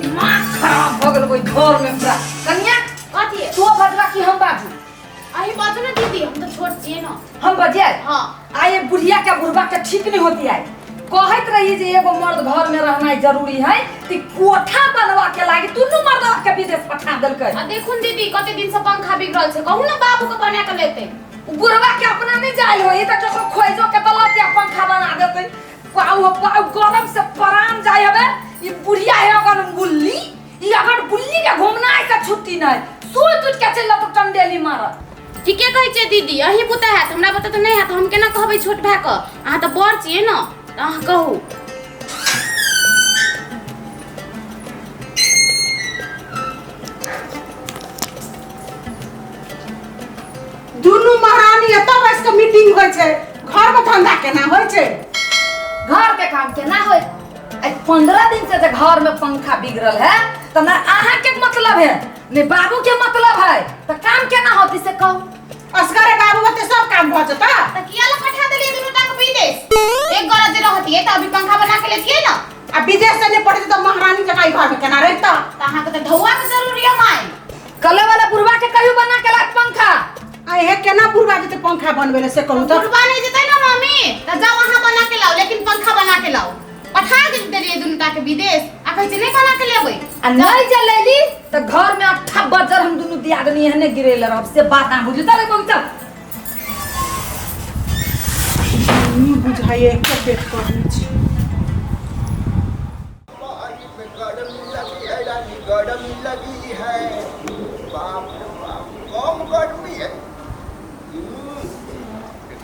दिमाग खराब भऽ गेल ओहि घर में पूरा। कन्या, कथी? तो बजबा कि हम बाजू? अही बाजू ने दीदी, हम तऽ छोट छियै ने। हम बजियै? हाँ। आ ये बुढ़िया के बुढ़बा के ठीक नहीं होती है। कहैत रही जे एगो मर्द घर में रहनाइ जरूरी है, ती कोठा बनवा के लागी दुनू मर्दवा के विदेश पठा देलकै। आ देखुन दीदी, कते दिन से पंखा बिगड़ल छै, कहू ने बाबू के बना के लेते। उ बुढ़वा के अपना नहीं जायल होई त केकरो खोइजो के दलत या पंखा बना देतै। पाउ पाउ गरम से परान जाय हवे। ई बुढ़िया है अगर गुल्ली, ई अगर बुल्ली के घूमना है से छुट्टी नहीं, सुत उठ के चल तो टंडेली मारत। ठीके कहै छियै दीदी, अहीं बुते हैत, हमरा बुते तऽ नहि हैत। हम केना कहबै छोट भाय के? अहाँ तऽ बड़ छियै ने, तऽ अहाँ कहू। दुनू महारानी एतऽ बैस कऽ मीटिंग होइ छै, घर में धंधा केना होइ छै? घर के काम केना होय? आइ 15 दिन से जे घर में पंखा बिगड़ल है तऽ ना अहाँ के मतलब है ने बाबू के मतलब है, तऽ काम केना होती से कहू। असगरे बाबू होते सब काम भऽ जेता। तऽ किया ला पठा देलियै दुनू टा के विदेश? एक गरज जे रहतियै तऽ अभी पंखा बना के लेतियै ने। आ विदेश से नहि पढ़ते तऽ महारानी जकाँ ई घर में केना रहिता? तऽ अहाँके तऽ ढौआ के जरूरी है माय। कले वाला बुढ़वा के कहियो बना के लात पंखा। आ हे केना बुढ़वा जेतै पंखा बनबै लए से कहू तऽ? बुढ़वा नहीं जेतै ना मम्मी, तऽ जाओ अहाँ बना के लाओ, लेकिन पंखा बना के लाओ। पठा देलियै दुनू टा के विदेश आ कहै छै नहि बना के लेबै। आ नहीं जलेली तऽ घर में अट्ठा बजर हम दुनू दियादनी एहने गिरेले रहब, से बात अहाँ बुझू। चल बगीचा। नहीं बुझाइए एके पेट करने छी। बारी में गर्मी लगी है रानी, गर्मी लगी है। बाप रे बाप, कम गर्मी है।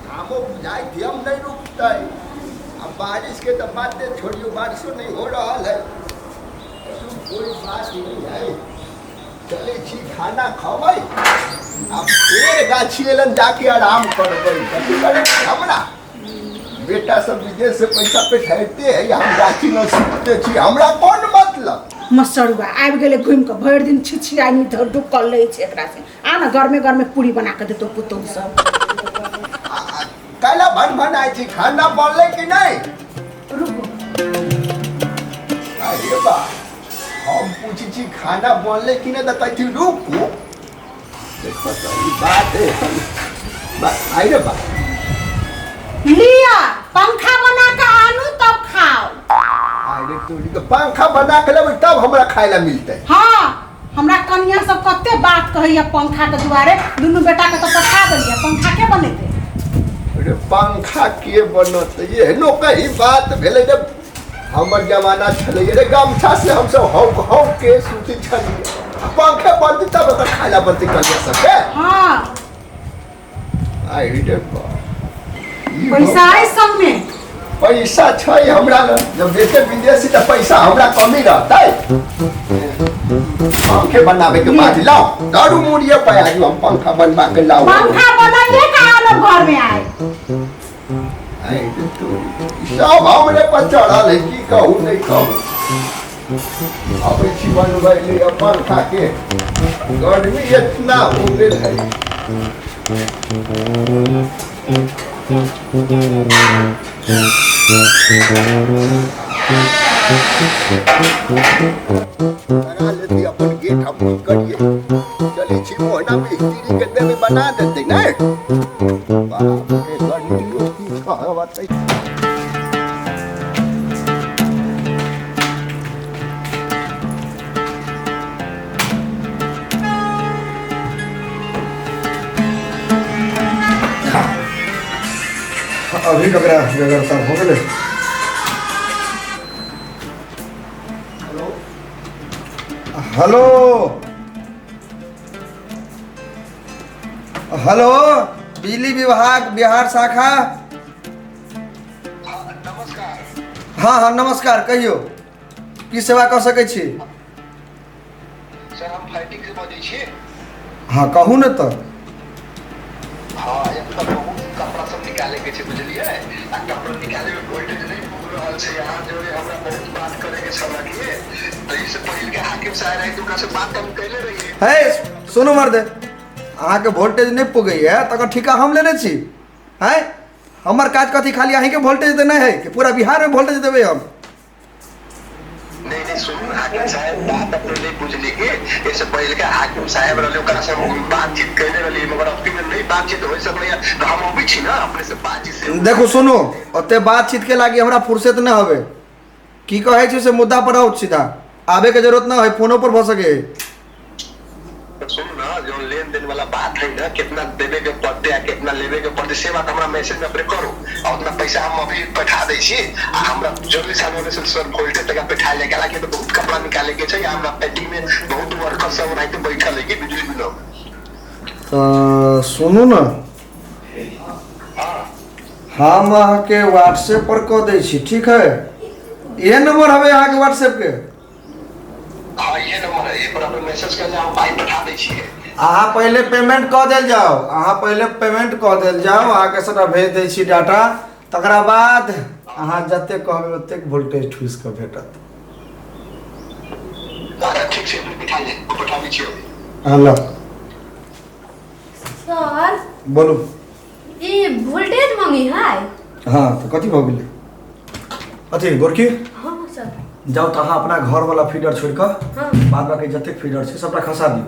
कामो बुझाई हम नहीं रुकते। अब बारिश के तो बातें छोड़ियो, बारिशो नहीं हो रहा है। कोई बात नहीं है, चले छी खाना खबै, अब फेर गाछी एलन जाके आराम करबै। कथी करबै? हमरा बेटा सब विदेश से पैसा पे ठहरते है, हम गाछी में सुतते छी, हमरा कोन मतलब? मसरुआ आबि गेलै घुमि कऽ, भरि दिन छिछिया धर डुकल रहै छै एकरा से। आ ने गरमे गरमे पूरी बना कऽ देतौ पुतोहु सब। कैला भन भन आइ छी? खाना बनलै कि नहि? रुकू। अरे बा, हम पूछै छी खाना बनलै कि नहि तऽ कहै छी रुकू। देखो तऽ ई बात है आई रे बा। लिया पंखा बना के आनू तब खाओ। अरे तोरी के, पंखा बना के लेबै तब हमरा खाय ला मिलतै? हाँ, हमरा कनिया सब कते बात कहैया पंखा के दुआरे। दुनू बेटा के तो पठा देलियै, पंखा के बनेतै? अरे पंखा के बनतै, एहनो कही बात भेलै जे हमर जमाना छलै रे, गमछा से हमसब हौक हौक के सुति छलियै। आ पंखे बनतै तब ओकर खाय ला बनतै कनिया सबके? हाँ। आई रे बा, ई पैसा है संग में? पैसा छै हमरा लग, जब देते विदेशी तऽ पैसा हमरा कमी रहतै? पंखे बनाबे के बाद लाओ दारू मुड़िए प्याज, हम पंखा बनवा के लाओ। पंखा बनाइए का आनब घर में आए। आई रे तोरी, सब हमरे पर चढ़ल है, की कहू नहीं कहू। अबै छी बनबै ले पंखा के, गर्मी इतना हो गेल है। लगा लेती अपन गेट, हम की करिए? चलै छी मोहना मिस्त्री के देबै, बना देतै। नहि बाप रे, गर्मी की कहबतै। अभी ककरा बेगरता भऽ गेलै? हेलो हेलो, बिजली विभाग बिहार शाखा। हाँ हाँ, नमस्कार, कहियौ की सेवा कऽ सकै छी? सर, हम फाइटिंग से बजै छी। हाँ, कहू ने तऽ। हाँ, एतऽ बहुत कपड़ा सब निकाले के छै, बुझलियै? आ कपड़ा निकाले में वोल्टेज नहि पुग रहल छै। अहाँ जोड़े हमरा बहुत बात करे के छल कि तऽ ई से पहिल के हाकिम साहब रहे, ओकरा से बात हम कैले रहियै। हे सुनू मर्दे, अहाँके वोल्टेज नहि पुगैए तकर ठीका हम लेने छी। हैं, हमर काज कथी? खाली अहीँके वोल्टेज देनाइ है कि पूरा बिहारमे वोल्टेज देबै हम? नहीं नहीं। सुनू हाकिम साहेब बात अपने नहीं बुझली के ऐसे पहले के हाकिम साहेब रहले ओकरा से हम बातचीत कैले रहली मगर अब में नहीं बातचीत हो सकलै तो हम अबै छी ना अपने से बातचीत से। देखू सुनू, ओते बातचीत के लागी हमरा फुर्सत न हवे। की कहै छी से मुद्दा पर आउ सीधा, आबे के जरूरत न है, फोनो पर भऽ सके। तो सुनू ना, जो लेन देन वाला बात है ना, कितना देवे के पड़ते आ कितना लेवे के पड़ते से बात हमरा मैसेज में अपने करू आ उतना पैसा हम अभी पठा दै छी आ हमरा जल्दी से हमरा से सर वोल्टेज तक पठा ले के तो बहुत कपड़ा निकाले के छै आ हमरा पेंटिंग में बहुत वर्कर सब ओनाहिते बैठल है कि बिजली बिल। तऽ सुनू ने, हम अहाँके व्हाट्सएप पर कऽ दै छी, ठीक है? इहे नंबर हवे अहाँके व्हाट्सएप के? हाँ ये नंबर है, ये पर अपने मैसेज कर हम पाई पठा दै छियै। अहाँ पहिले पेमेंट कऽ देल जाओ, अहाँ पहिले पेमेंट कऽ देल जाओ, अहाँके सबटा भेज दै छी डाटा, तकरा बाद अहाँ जतेक कहबै ओतेक वोल्टेज ठूसि कऽ भेटत। अच्छा ठीक छै, पठा दे, पठाबै छियै। हँ ल सर बोलू। ई वोल्टेज मांगी है। हाँ तऽ कथी भऽ गेलै? अथी गोरकी हाँ सर जाउ तऽ अहाँ अपना घरवला फीडर छोड़ि कऽ हाँ बाद बाकी जतेक फीडर छै सबटा खसा दियौ,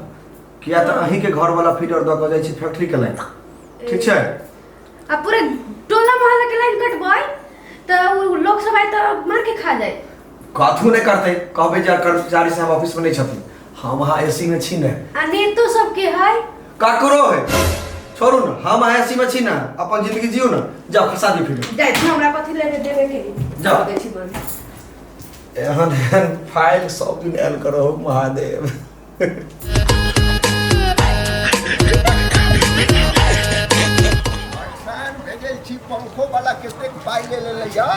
किया तऽ अहीँके घरवला फीडर दऽ कऽ जाइ छी फैक्ट्रीके लाइन, ठीक छै? आ पूरे टोला मोहल्ला के लाइन कटबै तऽ उ लोग सब आइ तऽ मार के खा जाए। कथू नहि करतै, कहबै जे कर्मचारी साहब ऑफिसमे नहि छथिन, हम अहाँ एसी मे छी ने। आ नेतो सबके है। ककरो है छोड़ू ने, हम अहाँ एसी मे छी ने, अपन जिंदगी जियू ने। जाउ खसा दियौ फीडर। जाइ छी, हमरा कथी ले देबे के? जाउ। दै छी बंद। एहन एहन फाइल सब दिन आयल करहो महादेव। परेशान भए गेल छी, पंखो वाला कतेक पाइ ले लेलै या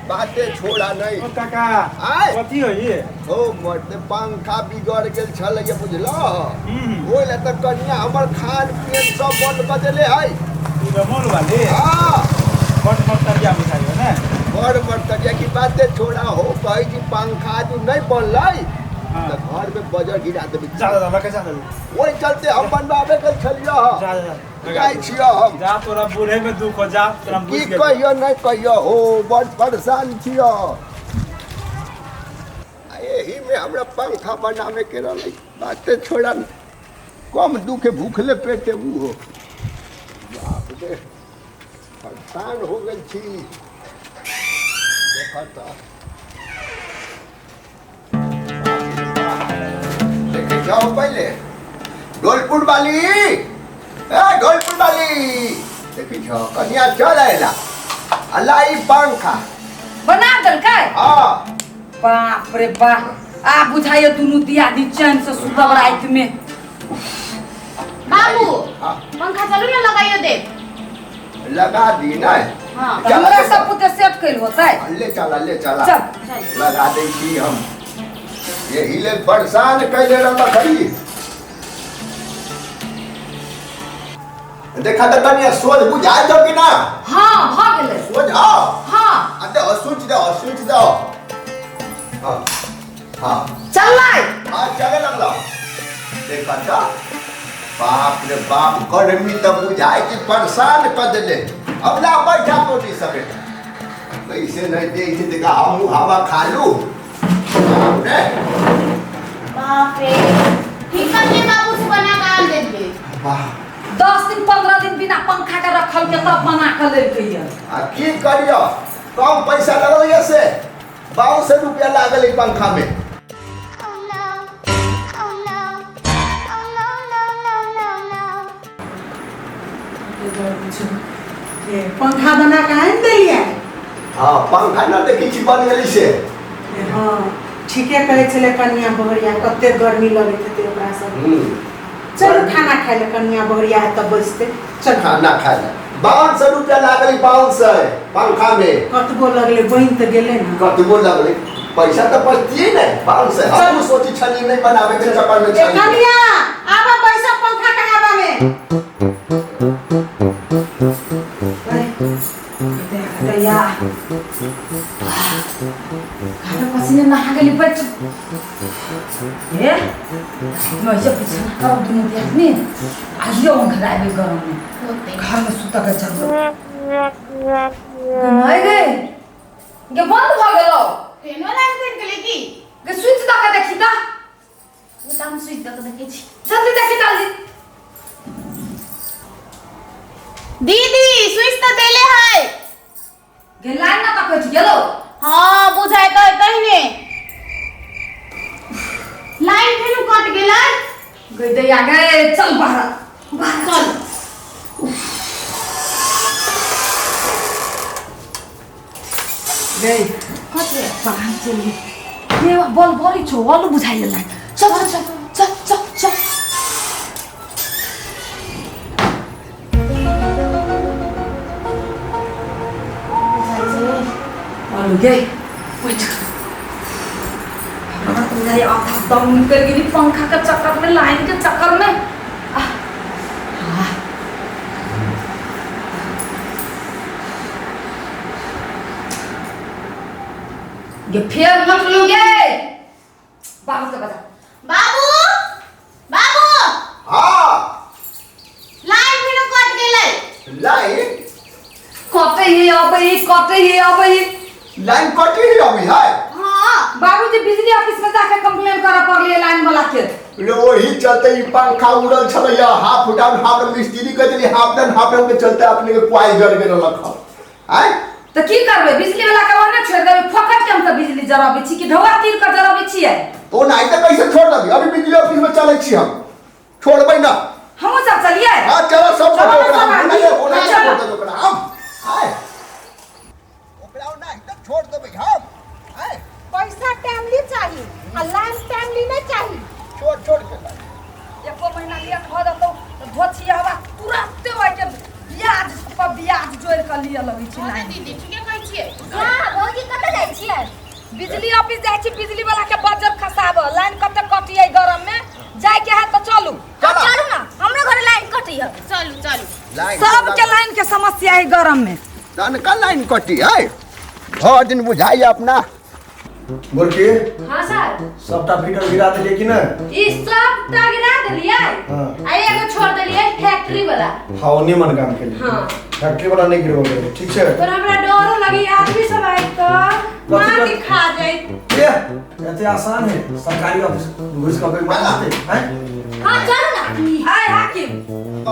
बाते छोड़ा नहीं। ओ काका आय। कथी होई? हो मर्द, पंखा बिगड़ गेल छलै बुझलह, ओहि लए तऽ कनिया हमर खान पियन सब बंद कऽ देले है। ई रमोल वाली? हाँ। बड़ मर्तरिया बुझाइ हो ने? बड़ मर्तरिया की बाते छोड़ा हो, कहै छी पंखा जो नहीं बनलै हाँ। तऽ घर में बजर गिरा देबै। जा जा लके जा जा। ओहि चलते हम बनबाबे गेल छलियै। जा जा जाइ छियै हम। जा, तोरा बूढ़े में दुख हो, जा तोरा हम की बुझ गेलियौ। कहियो नहीं कहियो हो, बड़ परेशान छियो। आ एही में हमरा पंखा बनावे के रहलै, बाते छोड़ा न। कम दुखे भूखले पेटे ऊ हो। बाप रे परेशान हो गेल छी। देखऽ तऽ देखे जाओ पहले ढोलपुर वाली, ए ढोलपुर वाली देखी छो कनिया चल आएला अल्लाह ई पंखा बना देलकै। हाँ। बाप रे बाप, आ बुझाइए दुनू दियादी चैन से सुतब राति में। बाबू हाँ। पंखा चलू ना लगाइयो दे। लगा दी ना। हाँ। चला हमरा ले सब पुते सेट कैल होतै। ले चला ले चला। चल। लगा दै छी हम, यही ले परेशान कैले रहलक हई। देखा तऽ कनिया सोझ बुझाइ छौ कि ना? हाँ भऽ गेलै। सोझ हौ? हाँ। आ दे स्विच दे, स्विच दे। हाँ हाँ चललै। हाँ चले लगलो। देखा तऽ बाप रे बाप, गर्मी तऽ बुझाइ कि परेशान कऽ देले। अब ला बैठा कोटी सबे कैसे नहीं दे छै, देखा हमहूँ हवा खा लू। बाप रे बाप रे, ठीक कर ले बाबू से बना के आन देलिए। वाह। 10 दिन 15 दिन बिना पंखा के रखल के तब बना के लेलकै। आ की करियो, कम पैसा लगल ये से 52 रुपया लागल ई पंखा में। Oh no. Oh no. Oh no, no, no, no, no. ए, पंखा बना के आनि देलियै? हाँ पंखा न देखी छी बन गेली से। हाँ ठीके कहै छलै कनिया बहुरिया, कते गर्मी लगैत हेतै ओकरा सब। चलू खाना खाइ लए, कनिया बहुरिया है तब बैसतै। चल खाना खाइ लए। 52 रुपया लागल 52 पंखा में। कतबो लगलै बनि तऽ गेलै ने। कतबो लगलै पैसा तऽ बचतियै ने 52। हमहूँ सोचै छलियै नहीं बनावे के चक्कर में ए छलियै। कनिया आबऽ बैसऽ पंखा के हवा में। दैया घामे पसीने नहा गेली बैठ। ए ऐसे बिछाना करब दुनू आदमी आइयो ओंघराबे गरम में, घर में सुतऽ के जरूरत नहीं। गए गे बंद भऽ गेलौ। फेनो लाइन कटि गेलै की? गे दऽ के देखै छी। जल्दी देखी जल्दी। दीदी स्विच तऽ देले है। गे लाइन ना तक कटि गेलो। हाँ बुझाइ तऽ तहिने लाइन फेनु कट गेलै। गई दैया गे चल बाहर बाहर चल। गई कथी बाहर चल गे बल बरी छौ अल्लू बुझाइ लाइन चल चल चल चल चल चल। अल्लू गे बैठ। हमरा तो बुझाइ आधा दम निकलि गेली पंखा के चक्कर में लाइन के चक्कर में। आह, आह। गे फेर उठलू गे बाबू के बजा। बाबू बाबू हाँ लाइन फेनु कट गेलै। लाइन कटे ही अबै कटे ही अबै। लाइन कटी ही अभी है। हाँ बाबूजी बिजली ऑफिस में जाके कंप्लेन करऽ पड़लियै लाइन वाला के। ले वही चलते ई पंखा उड़ल छलैया हाफ डाउन हाफ डाउन मिस्त्री कह देली हाफ डाउन के चलते अपने के क्वाइल जर गेल रखल आय। तऽ की करबै बिजली वाला के ओने छोड़ि देबै फोकट के हम तऽ बिजली जराबै छी कि ढौआ तीर के जराबै छियै। तो नहीं तो कैसे छोड़ देबी अभी बिजली ऑफिस में चलै छी हम छोड़बै ना। हमहूँ सब चलियै। हां चलो सब चलो ओकरा सब हम आदमी। नहीं ओना चलो। छोड़ देबै ओकरा हम आय ओकरा ओना तो छोड़ देबै हम आय। पैसा टाइमली चाही आ लाइन टाइमली नहीं चाही। छोड़ छोड़ के एको महीना लेट भऽ जेतौ तऽ धोछी हवा तुरंते ओहि के ब्याज पर ब्याज जोड़ि कऽ लिअ लगै छै हाँ लाइन। दीदी ठीके कहै छियै। हाँ भौजी कतऽ जाइ छियै? बिजली ऑफिस जाइ छी बिजली वाला के बजर खसाबऽ लाइन कते कटियै गरम में जाय के है तऽ चलू। चलो। चलू ना हमरो घर लाइन कटैया। चलू चलू। लाइन सबके लाइन के समस्या है गरम में। तनका लाइन कटी है भर दिन बुझाई अपना। गोरकी हाँ सर सबटा फीडर गिरा देलियै कि नहि? ई सबटा गिरा देलियै हाँ। आ एगो छोड़ देलियै फैक्ट्री वाला। हाँ ओ निमन काम केलियै। हाँ। फैक्ट्री वाला नहि गिरबऽ के ठीक छै। पर हमरा डरो लगी आदमी सब आइ तऽ मार के खा जाई। ए एते आसान है सरकारी ऑफिस घुस कऽ कोई मार देतै हैं? हाँ चलू ना। आय हाकिम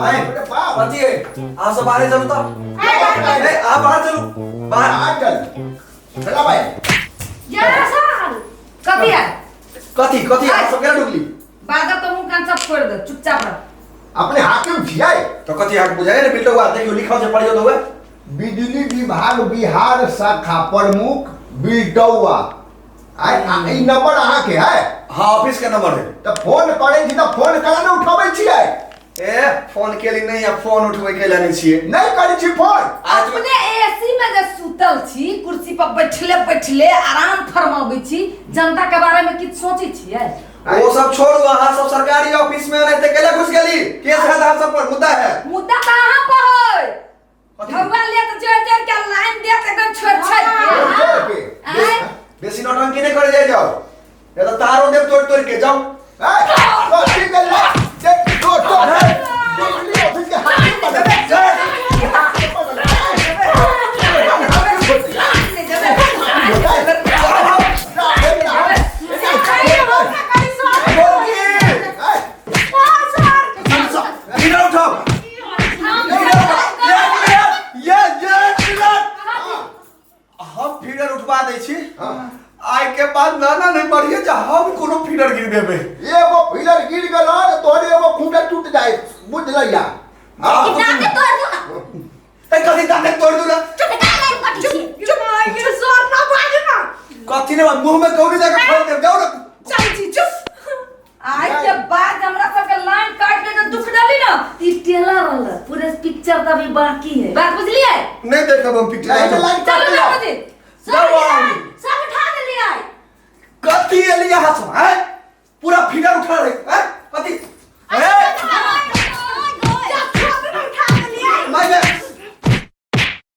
आय बाप कथी है अहाँ सब बाहरे चलू तऽ। ए अहाँ बाहर चलू बाहर। बाहर चल चला भाई। 11 साल कथी है कथी कथी अहाँ सब केना ढुकली? बाजा तो मुंह कान सब छोड़ दे चुपचाप रह। अपने हाकिम छियै तो कथी अहाँके बुझाइए ने बिल्टौआ देखियौ लिखल छै पढ़ियौ तऽ हुए। बिजली विभाग बिहार शाखा प्रमुख बिल्टौआ आय ई नंबर अहाँ के है? हाँ ऑफिस के नंबर है। तऽ फोन करै छी तऽ फोन केना ने उठाबै छियै? ए फोन केली नहीं आ फोन उठबै के नहीं छियै। नहीं करै छी फोन। आज अपने एसी में जे सुतल छी कुर्सी पर बैठले बैठले आराम फरमाबै छी जनता के बारे में किछु सोचै छियै? वो सब छोड़ू अहाँ सब सरकारी ऑफिस में रहते केला घुस गेली केस है अहाँ सब पर मुद्दा है। मुद्दा तऽ अहाँ पर है। कथी? ढौआ लेत जोड़ जोड़ के लाइन देत एकदम छोड़ छोड़ के। छोड़ के। आँय? बेसी नौटंकी नहीं करे जाए जाओ ये तो तारो देव तोड़ तोड़ के जाओ। ए, कथी के ला- देख, तोड़, तोड़। बिजली ऑफिस के हाकिम बनल। इधर उठाओ ये ये ये हम फीडर उठवा दै छी आइ के बाद नाना नहीं मरिए जा हम कोनो फीडर गिर देबै। एगो फीडर गिर गेल तऽ तोहर एगो खूंटा टूट जाए बुझलैया। हाँ, दाँते तोड़ दू ना। ए कथी दाँते तोड़ दू ना? चुप का लाइन कटी छी। चुप आइ के सर ना बाजू ना। कथी ने मुंह में कौड़ी जाके फोड़ देब जाओ ना। चल छी चुप। आइ के बाद हमरा सबके लाइन काट के जे दुख डाली ना ई टेलर रहल पूरे पिक्चर तऽ अभी बाकी है बात बुझलियै? नहीं देखब हम पिक्चर। लाइन लाइन चलू काट ना बाबूजी। जाओ सब उठा देलियै। कथी एलियै अहाँ सब हैं?